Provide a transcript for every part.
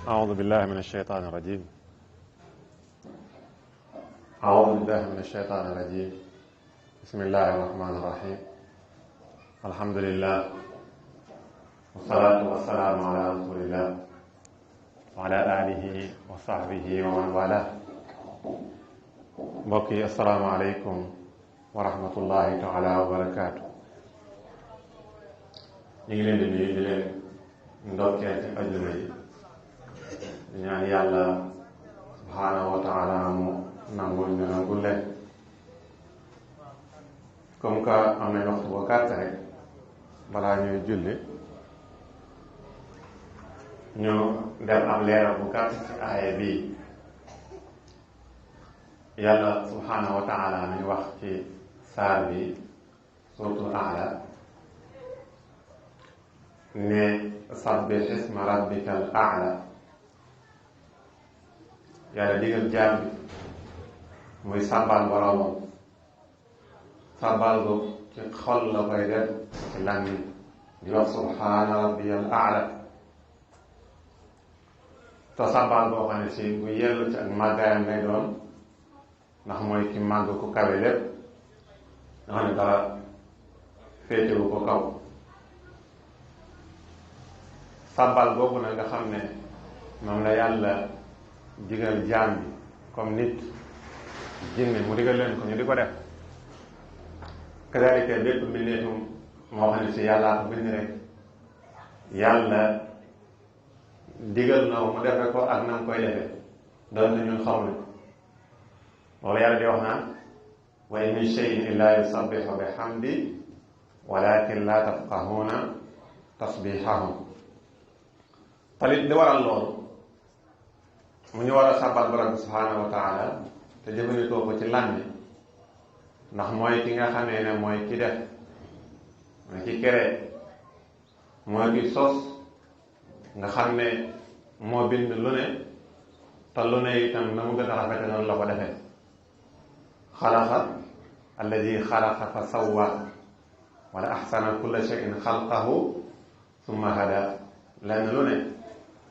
أعوذ بالله من الشيطان الرجيم أعوذ بالله من الشيطان الرجيم بسم الله الرحمن الرحيم الحمد لله والصلاة والسلام على رسول الله وعلى آله وصحبه ومن والاه mbokk yi asalaamaaleykum wa rahmatullahi taala wa barakaatu. ñu ngi leen di nuyu di leen ndokkeel ci ajjuma yi di ñaan yàlla subhaanahu wa taala mu nangul ñu nangul leen. comme que am nañ waxtu boo gàtt rek balaa ñuy julli ñu dem am leeral bu gàtt ci aaya bii yàlla subhaanahu wa taala mi wax ci saar bi suuratul A'la ne sabbih isma rabbikal a'la. yàlla digal jaam bi muy sàbbal boroomam sàbbal ko ci xol la koy def ci làmmiñ di wax subhaana rabbiyal a'la. te sàbbal boo xam ne si bu yellu ci ak màggaayam lay doon ndax mooy ki màgg ko kawe lépp nga xam ne dara féetewu ko kaw. sàbbal boobu nag nga xam ne moom la yàlla digal jaam bi comme nit jinne mu digal leen ko ñu di ko def kadalika bépp mbindeefum moo xam ne si yàllaa ko bind rek yàlla digal na mu defe ko ak na mu koy defee doonte ñun xamuñu ko. loolu yàlla di wax naan wa in min shay'in illaa yusabbihu bihamdi walakin la tafqahuuna tasbihahum. talit li waral loolu mu ñu war a sàbbal borom bi subhaanahu wa taala te jëfandikoo ko ci làmmiñ ndax mooy ki nga xamee ne mooy ki def mooy ki kere mooy ki sos nga xam ne moo bind lu ne te lu ne itam na mu gën a rafete noonu la ko defee. xalaqa alladi xalaqa fa sawwa wala axsana kulla shay'in xalqahu summa hada. lenn lu ne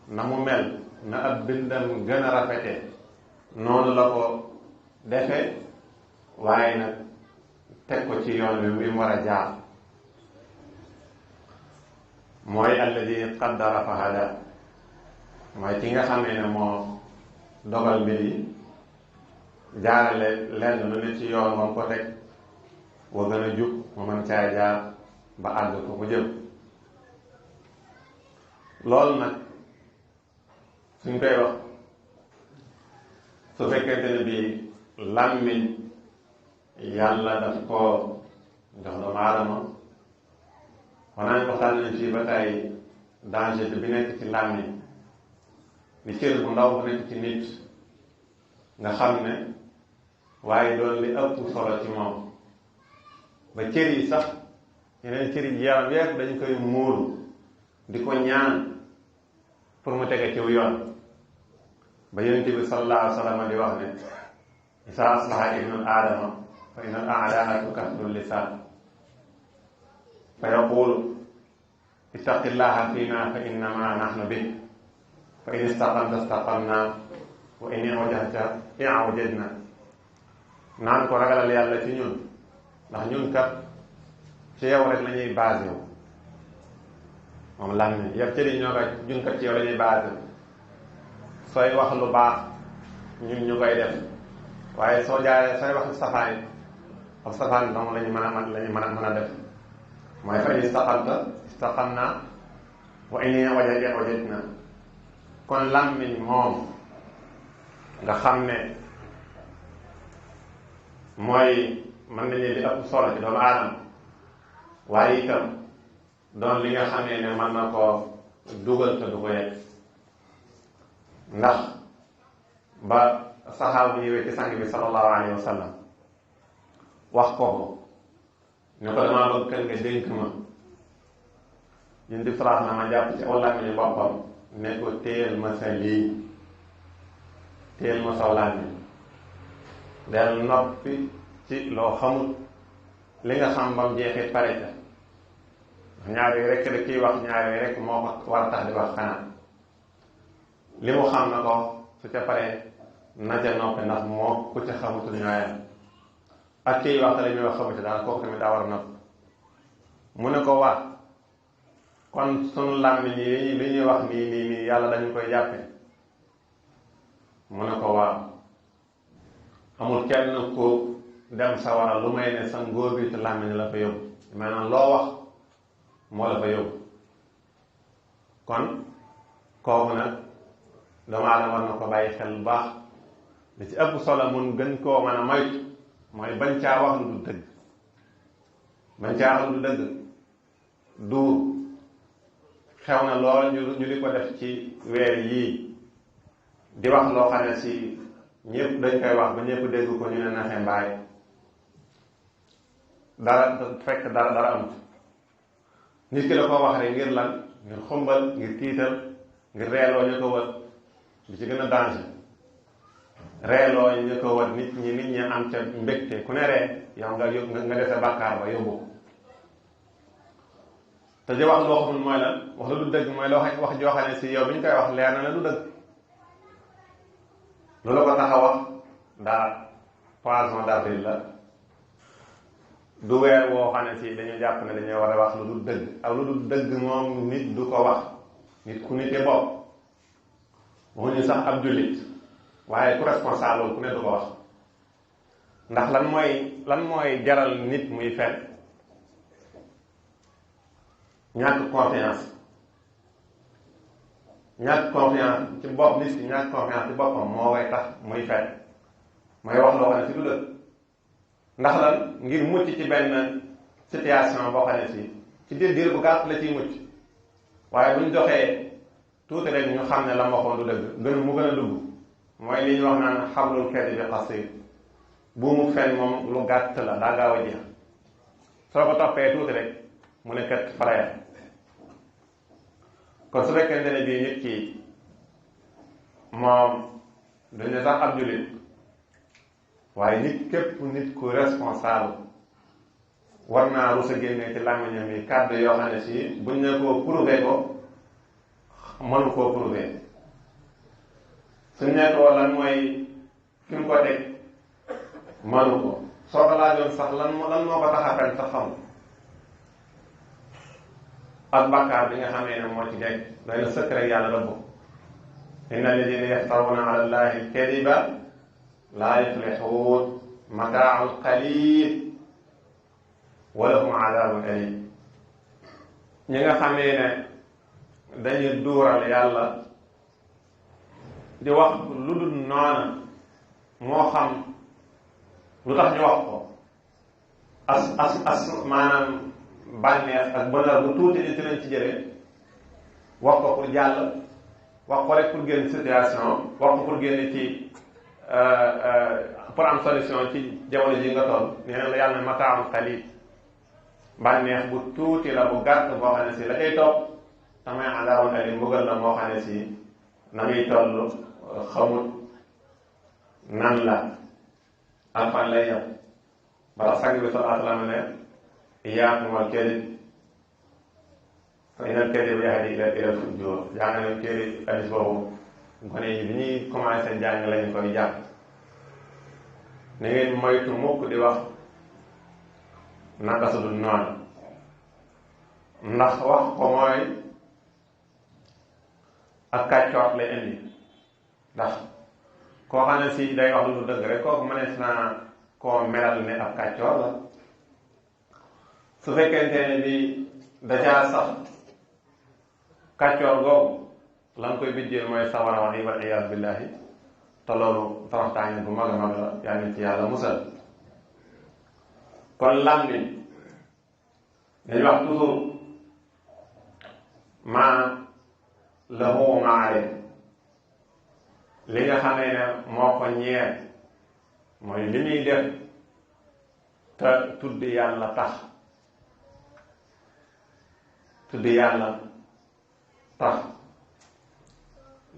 na mu mel na ab bindam gën a rafete noonu la ko defee waaye nag teg ko ci yoon wi mu war a jaar. mooy alladi qaddara fa hada mooy ki nga xamee ne moo dogal mbir yi jaarale lenn lu ne ci yoon moom ko teg wa gën a jub mu mën caa jaar ba àgg ko mu jëm. loolu nag suñ koy wax su fekkente ne bii làmmiñ yàlla daf koo jox doomu aadama xanaa waxtaan nañ fii ba tey danger bi nekk ci làmmiñ ni cër bu ndaw bu nekk ci nit nga xam ne waaye doon li ëpp solo ci moom ba cër yi sax yeneen cër yi yaram yépp dañ koy muuru di ko ñaan pour mu tege ciw yoon ba yonent bi sallallahu alayhi wa sallam di wax ne isa aslaha ibnu aadama fa inna al a'daa tukaffiru lisaan fa yaqulu ittaqillaha fiina fa innama nahnu bik fa in istaqamta istaqamna wa in i'wajajta i'wajajna. naan ko ragalal yàlla ci ñun ndax ñun kat ci yow rek la ñuy basé wu moom lan ne yëpp cëriñ ñoo koy ñun kat ci yow la ñuy basé wu sooy wax lu baax ñun ñu koy def waaye soo jaaree sooy wax safaan yi ak safaan donc lañu mën a mën a def mooy fa in istaqamta istaqamna wa in i'wajajta i'wajajna. kon làmmiñ moom nga xam ne mooy mën nañu li ëpp solo ci doomu aadama waaye itam doon li nga xamee ne mën na koo dugal te du ko yegg. ndax ba saxaaba bu ñëwee ci sang bi sallallahu alayhi wa sallam wax ko ne ko damaa bëgg kan nga dénk ma ñun di salaat na ma jàpp ci aw làmmiñu boppam ne ko téyel ma sa lii téyel ma saw làmmiñ del noppi ci loo xamul li nga xam bam jeexit pare ca ñaar yooyu rek la kiy wax ñaar yooyu rek moo ko war a tax di wax xanaa li mu xam na ko su ca paree na ca noppi ndax moo ku ca xamutul ñooyam ak kiy wax te li muy wax xamu ci daal kooku tamit daa war a noppi mu ne ko waa kon sunu làmmiñ yi li ñuy wax nii yàlla dañu koy jàppe mu ne ko waaw amul kenn ku dem sawara lu may ne sa ngóor bi te làmmiñ la fa yóbbu maanaam loo wax moo la fa yóbbu kon kooku nag doomu aadama war na ko bàyyi xel bu baax li ci ëpp solo mun gën koo mën a moytu mooy bañ caa wax lu du dëgg bañ caa wax lu du dëgg du xew na lool ñu di ko def ci weer yii di wax loo xam ne si ñëpp dañ koy wax ba ñëpp dégg ko ñu ne naxe mbaay dara fekk dara amut nit ki da koo wax rek ngir lan ngir xumbal ngir tiital ngir reeloo ñu ko wër li ci gën a danger reeloo ñu ko wër nit ñi am ca mbégte ku ne ree yow nga dese bàkkaar ba yóbbu ko te di wax loo xamul mooy lan wax la du dëgg mooy loo wax joo xam ne si yow bi ñu koy wax leer na la du dëgg loolu ko tax a wax daa poisson d'avril la du weer woo xam ne si dañu jàpp ne dañoo war a wax lu dul dëgg ak lu dul dëgg moom nit du ko wax nit ku nite bopp waxuñu sax ab jullit waaye ku responsable ku ne du ko wax ndax lan mooy jaral nit muy fen ñàkk confiance ci bopp nit ki ñàkk confiance ci boppam moo koy tax muy fen mooy wax loo xam ne si du dëgg ndax lan ngir mucc ci benn situation boo xam ne si ci diir bu gàtt la ciy mucc waaye buñ doxee tuuti rek ñu xam ne la ma waxoon du dëgg mu gën a dugg mooy li ñu wax naan xablul kedi bi xasir buumu fen moom lu gàtt la daa gaaw a jeex soo ko toppee tuuti rek mu ne kat faraya kon su fekkente ne bii nit ki moom dañ ne sax ab jullit waaye nit ku responsable war naa rus a génnee ci làmmiñam yi kàddu yoo xam ne si buñ ne koo prouvé ko mënu koo prouvé suñ ne ko lan mooy fi mu ko teg mënu ko soo ko laajoon sax lan moo ko tax a fen sax xamul ak bakkaar bi nga xamee ne moo ci nekk doy na sëkk rek yàlla rëbb inna alladina yaftaruna ala allahi alkadiba laa yuflixuun mataaun qalil wa lahum adabun alim ñi nga xamee ne dañuy duural yàlla di wax lu dul noona moo xam lu tax ñu wax ko maanaam bànneex ak bonheur bu tuuti nit lañ ci jëlee wax ko pour jàll wax ko rek pour génn situation wax ko pour génn ci pour am solution ci jamono ji nga toll nee na la yàlla ne mataaun qalil bànneex bu tuuti la bu gàtt boo xam ne si la cay topp tamay adaabun alim mbugal la moo xam ne si na muy toll xamut nan la ak fan lay yem ba tax sang bi sallallahu alayhi wa sallam ne iyyaakum wal kadib fa inal kadiba yahdi ila fujur jàng nañ téere hadis boobu gone yi bi ñuy commencé jàng lañu koy jàng na ngeen moytu mukk di wax naka su dul noonu ndax wax ko mooy ak kàccoot lay indi ndax koo xam ne si day wax lu du dëgg rek kooku mënees naa koo melal ne ab kàccoor la su fekkente ne bi dajaa sax kàccoor googu lan koy bijjeel mooy sawara wax yi wal iyaas billahi te loolu toroxtaange bu mag a mag la yaa ngi ci yàlla musal kon làmmiñ dañu wax toujours maa lahu maarif li nga xamee ne moo ko ñeer mooy li muy def te tudd yàlla tax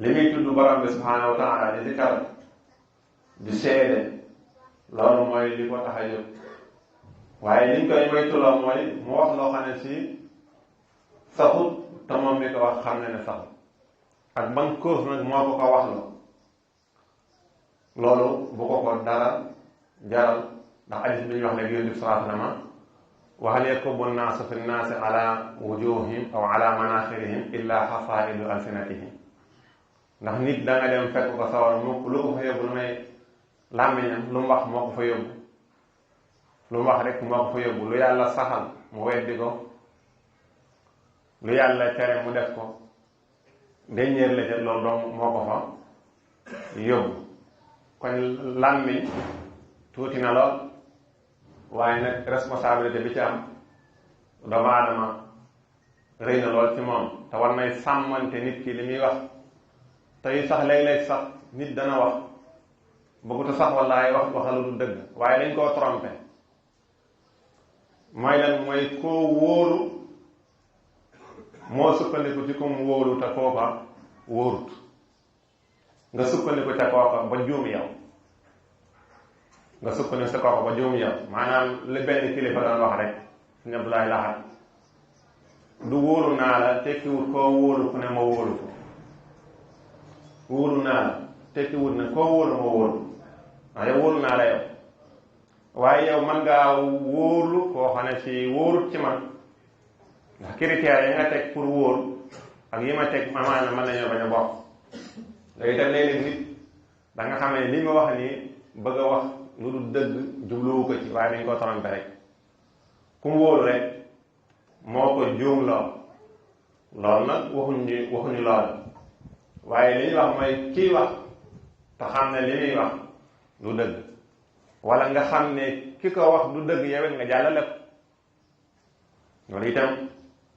li muy tudd borom bi subhaanahu wa taala di zikar di seede loolu mooy li ko tax a jóg waaye liñ koy moytuloo mooy mu wax loo xam ne si saxut te moom mi ko wax xam ne ne saxut ak ban cause nag moo ko ko wax loolu bu ko dara jaral ndax hadis bi ñu wax léegi yonent bi sallallahu alayhi wa sallam wa hal yakubbu nnaasu fi nnaasi ala wujuhihim aw ala manaxirihim illa xasaidu alsinatihim ndax nit da nga dem fekk ko sawar mu lu ko fa yóbbu lu may làmmiñam lu mu wax moo ko fa yóbbu lu mu wax rek moo ko fa yóbbu lu yàlla saxal mu weddi ko lu yàlla tere mu def ko dernier la ca loolu doom moo ko fa yóbbu kon làmmiñ tuuti na lool waaye nag responsabilité bi ci am doomu aadama rëy na lool ci moom te war nay sàmmante nit ki li muy wax tey sax léeg-léeg sax nit dana wax bëgguta sax wallaay waxalu du dëgg waaye dañ koo trompé mooy lan mooy koo wóolu moo sukkandiku ci kum wóolu te kooka wóorut nga sukkandiku ca kooka ba juum yow nga sukkandiku sa kooka ba juum yow maanaam li benn kilifa doon wax rek suñu Abdoulaye Lahat du wóolu naa la tekkiwut koo wóolu ku ne ma wóolu ko wóolu naa la tekkiwut ne koo wóolu ma wóolu waaye yow wóolu naa la yow waaye yow man ngaa wóolu koo xam ne si wóorut ci man ndax critères yi nga teg pour wóor ak yi ma teg amaana mën nañoo bañ a bokk léegi itam léeg-léeg nit da nga xam ne li ma wax nii bëgg a wax lu dul dëgg jubluwu ko ci waaye dañ ko trompé rek ku mu wóolu rek moo ko juum loolu nag waxuñu lool waaye li ñuy wax mooy kii wax te xam ne li muy wax du dëgg wala nga xam ne ki ko wax du dëgg yow it nga jàllale ko loolu itam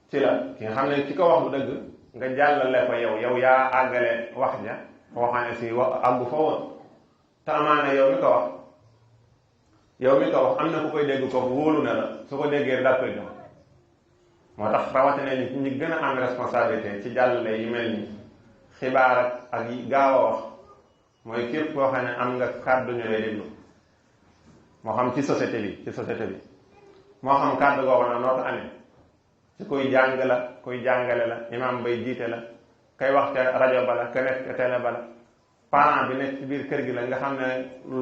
ci la ki nga xam ne ki ko wax du dëgg nga jàllale ko yow yaa àggale wax ja foo xam ne si àggu fa woon te amaana yow mi ko wax am na ku koy dégg ko wóolu na la su ko déggee daa koy jox moo tax rawatina ñi gën a am responsabilité ci jàllale yi mel ni xibaar ak yi gaaw a wax mooy képp koo xam ne am nga kàddu ñu lay déglu moo xam ci société bi moo xam kàddu googu nag noo ko amee ci kuy jàng la kuy jàngale la imam bay jiite la kay wax ca rajo ba la ka nekk ca télé ba la parent bi nekk ci biir kër gi la nga xam ne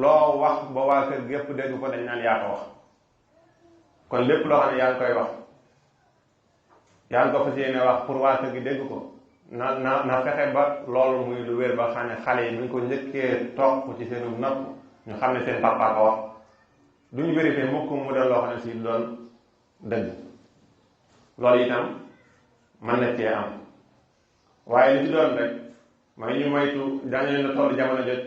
loo wax ba waa kër gi yëpp dégg ko dañ naan yaa ko wax kon lépp loo xam ne yaa ngi koy wax yaa ngi ko fas yéene wax pour waa kër gi dégg ko na fexe ba loolu muy lu wér ba xam ne xale yi ñu ko njëkkee toog ci seenu nopp ñu xam ne seen papa ko wax duñu vérifié mukk mu doon loo xam ne si doon dëgg loolu itam mën na cee am waaye li ci doon rek mooy ñu moytu dañu leen toll jamono jot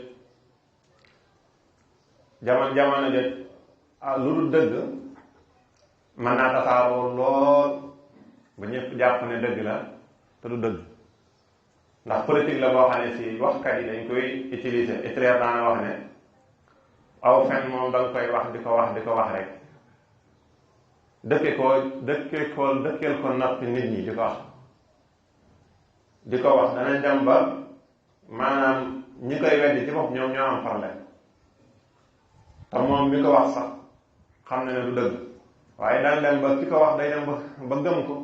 lu dul dëgg mën naa tasaaroo lool ba ñëpp jàpp ne dëgg la te du dëgg ndax politique la boo xam ne si waxkat yi dañ koy utiliser Hitler daana wax ne aw fen moom da nga koy wax di ko wax rek dëkkeel ko noppi nit ñi di ko wax danañ dem ba maanaam ñi koy weddi ci bopp ñoom ñoo am problème te moom mi ko wax sax xam na ne du dëgg waaye daan dem ba ki ko wax day dem ba gëm ko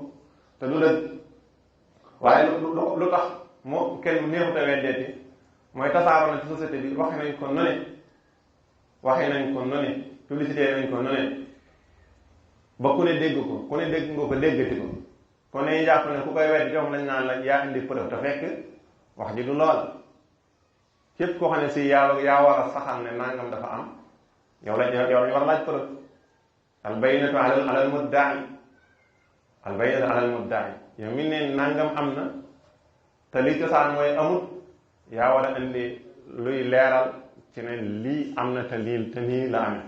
te du dëgg waaye lu tax moo kenn néexut a weddeeti mooy tasaaroo na ci société bi waxee nañ ko none publicité nañ ko none ba ku ne dégg ko ku ne dégg nga ko déggati ko ku ne jàpp ne ku koy weddi jox lañ naan la yaa indi preuve te fekk wax ji du lool képp koo xam ne si yaa war a saxal ne nangam dafa am yow lañ war a laaj preuve al bayyinatu alal mudda'i yow mi ne nangam am na te li cosaan mooy amut yaa war a indi luy leeral ci ne lii am na te nii la amee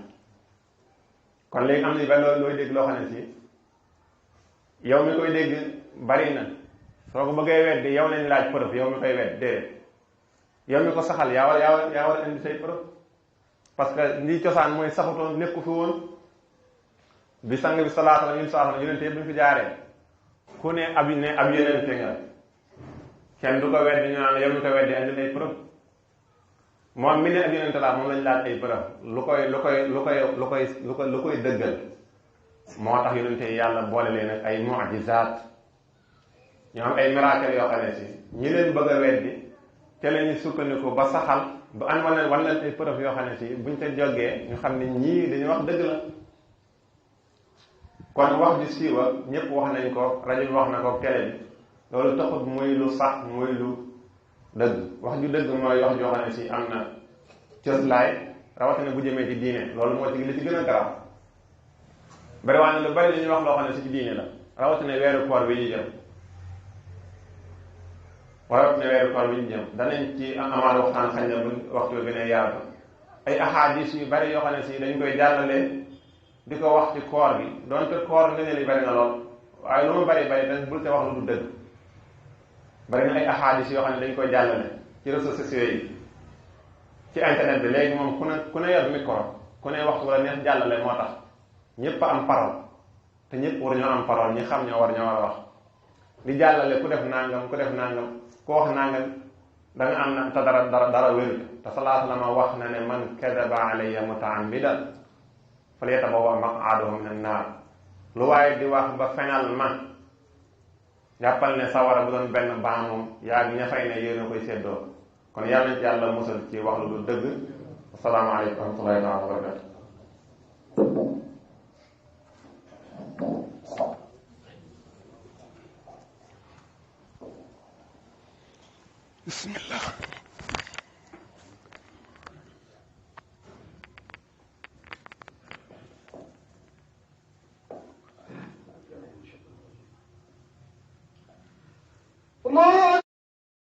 kon léegi am na benn looy dégg loo xam ne si yow mi koy dégg bari na soo ko bëggee weddi yow lañ laaj preuve yow mi koy weddi déedéet yow mi ko saxal yaa war a indi say preuve parce que lii cosaan mooy saxutoon nekku fi woon bi sang bi sallallahu alayhi wa sallam yonente yëpp bi fi jaaree ku ne ab yonente nga kenn du ko weddi ñu naan yow mi ko weddi indi ay preuve moom mi ne ab yonente laa moom lañ laaj ay preuve lu koy dëggal moo tax yonente yi yàlla boole leen ak ay mu'jizaat ñu am ay miracle yoo xam ne si ñi leen bëgg a weddi te la ñu sukkandiku ba saxal ba an wan leen ay preuve yoo xam ne si buñ ca jógee ñu xam ne ñii dañuy wax dëgg la. kon wax ju siiwa ñëpp wax nañ ko rajo bi wax na ko télé bi loolu taxut muy lu sax muy lu dëgg wax ju dëgg mooy wax joo xam ne si am na cëslaay rawatina bu jëmee ci diine loolu moo ci li ci gën a garaaw bari waa ne lu bari dañuy wax loo xam ne si ci diine la rawatina weeru koor bi ñu jëm danañ ci amaat waxtaan xañ na bu waxtu bi gën a yaatu ay ahadis yu bari yoo xam ne si dañ koy jàllale di ko wax ci koor gi donte koor nga ne li bari na lool waaye lu mu bari dañ bul te wax lu du dëgg bari na ay ahadis yoo xam ne dañ koy jàllale ci réseaux sociaux yi ci internet bi léegi moom ku ne yor micro ku ne waxtu wala neex jàllale moo tax ñëpp am parole te ñëpp war ñoo am parole ñi xam ñoo war a wax di jàllale ku def nangam ku wax nangam da nga am na te dara wérul te sallallahu alayhi wa sallam wax na ne man kadaba alayya mutaammidan falyatabawwa maq'adahu min an-naar lu waaye di wax ba fenal ma jàppal ne sawara bu doon benn baamoom yaa ngi ña fay ne yéen a koy séddoo kon yàlla nañ ci yàlla musal ci wax lu du dëgg asalaamaaleykum wa rahmatullahi wa barakatu